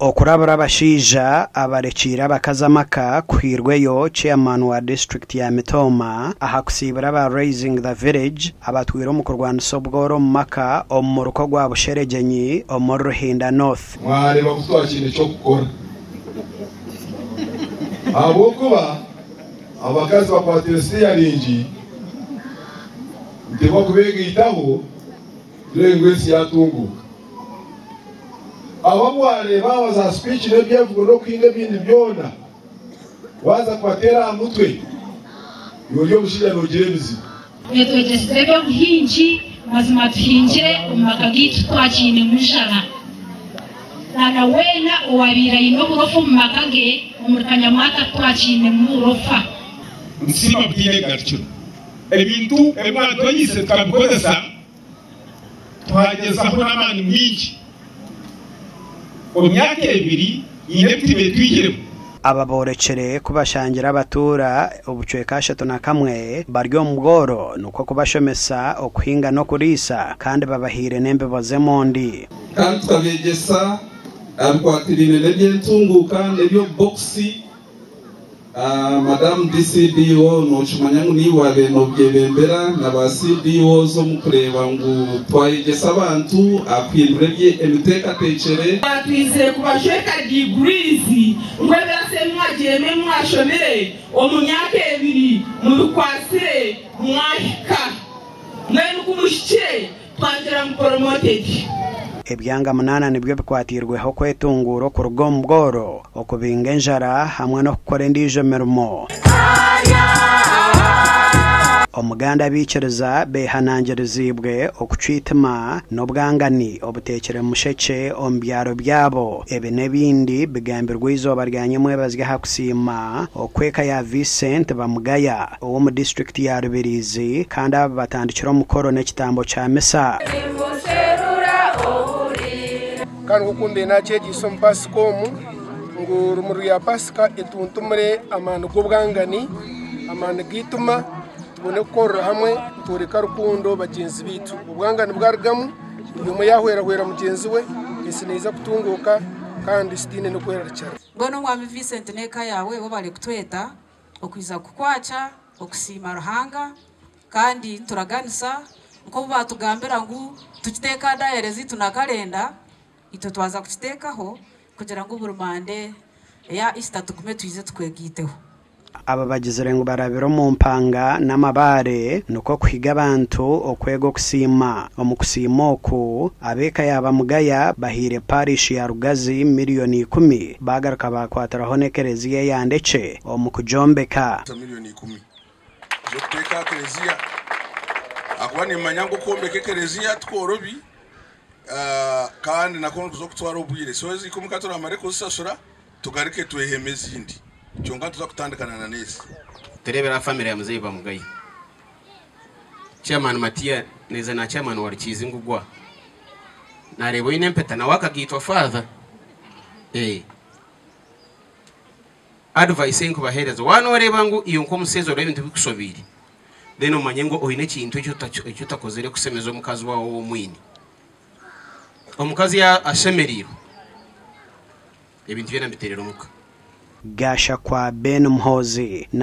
Okurabura abashaija abarekiire abakazi amaka kuhairweyo Chairman wa disiturikiti ya Mitooma aha kusiibura aba Raising the Village abatwire omu kurwanisa obworo omu maka omu muruka ogwa Busheregyenyi omuri Ruhinda North. Mwareeba ku twakiine ky'okukora ahabw'okuba abakazi bakwatire siteyaringi nituteekwa kubeegaitaho tureebe ngu ensi yaatunguuka. Abo abu waareeba aba za sipiiki n'ebyevugo n'okuhinga ebindi byona, waaza kubateera aha mutwe, iwe ori omushaija noogira ebizibu. Twetwegyesize eby'obuhingi, mazima tuhingire omu maka gaitu titwakiinemu njara. Na weena owabaire aine oburofa omu maka ge, omuri Kanyamwata titwakiinemu burofa. Nitusiima butaine ngarukiro. Ebintu ebi mwatwegyeise tukabikozesa. Twagyezaho n'amaani maingi. Omu myaka ebiri haine ebitiba ebi twihiremu. Aba boorekire ku bashangire abatuura obucweka 31 bari omu bworo nikwo kubashomesa okuhinga n'okuriisa kandi babahaire n'embibo z'emondi. Kandi tukabeegyesa aha bikwatiraine n'eby'entunguuka n'eby'obubokisi. Madamu DCDO nokimanya ngu niiwe wabaire nobyebembera na ba CDOs omu kureeba ngu twayegyesa abantu aha kuhindura emiteekateekyere. Twizire kubajweka degrees ngu ebirasi ebi mwagiiremu ebi mwashomire omu myaka ebiri mubikwatsire mwahika. Mbwenu ku muhikire Twagira ngu promoted. Ebyanga munaana nibyo bikwatiirweho okwetunguura okuruga omu bworo, okubinga enjara hamwe n'okukora endiijo mirimo. Omuganda abaikiriza beehanangiriziibwe okucwa eitima n'obwangani obuteekire mushekye omu byaro byabo. Ebi n'ebindi bigambirwe eizooba rya nyemwebazyo aha kusiima okw'eka ya Vincent Bamugaya. ow'omu disiturikiti ya Rubirizi kandi aba batandikire omukoro n'ekitambo kya misa. Kandi nk'oku mbaire naakyegyeise omu Paasika omu, ngu rumuri ya Paasika etuntumure amaani g'obwangani, amaani g'eitima, tubone kukorera hamwe tworeka rukundo bagyenzi baitu. Obwangani bwarugamu, buri omwe yaahwerahwera mugyenzi we, ensi neija kutunguuka kandi tutaine n'okwerarikirira. Mbwenu Omwami Vincent n'eka yaawe webare kutweta. Okwija kukwakya okusiima Ruhanga kandi nituraganisa nk'obu baatugambira ngu tukiteeke aha dayare zaitu na karenda, itwe twaza kukiteekaho kugira ngu buri Mande eya Easter tugume twije tukwegaiteho. Aba bagizire ngu barabire omu mpanga n'amabaare nikwo kuhiga abantu okwega okusiima. Omu kusiima oku, ab'eka ya Bamugaya bahaire Parish ya Rugazi miriyoni ikumi baagaruka baakwatiraho n'ekereziya eya Ndekye omu kugyombeka. Milioni ikumi z'okuteeka aha kereziya ahakuba nimmanya ngu okwombeka ekereziya tikworobi kandi nakwo nikuza kutwara obwire so ezi ikumi ka turamare kuzisashura tugaruke tweheme ezindi kyonka nituza kutandikana na n'ezi. Tureebera aha famire ya muzeeyi Bamugaye. Chairman Matia naiza na chairman wa Rukiizi Ngugwa. Nareeba oine empeta nawe akagaitwa father. Eh. Advice ei nkubaheereza waaba nooreeba ngu iwe nk'omushaija oreba ebintu bikushobeire then omanye ngu oine ekintu eki otakozire kushemeza omukazi waawe ou omwine. Omukazi yaaba ashemereirwe ebintu byona mbiteerera omuka. Gashakwa Ben Muhoozi na.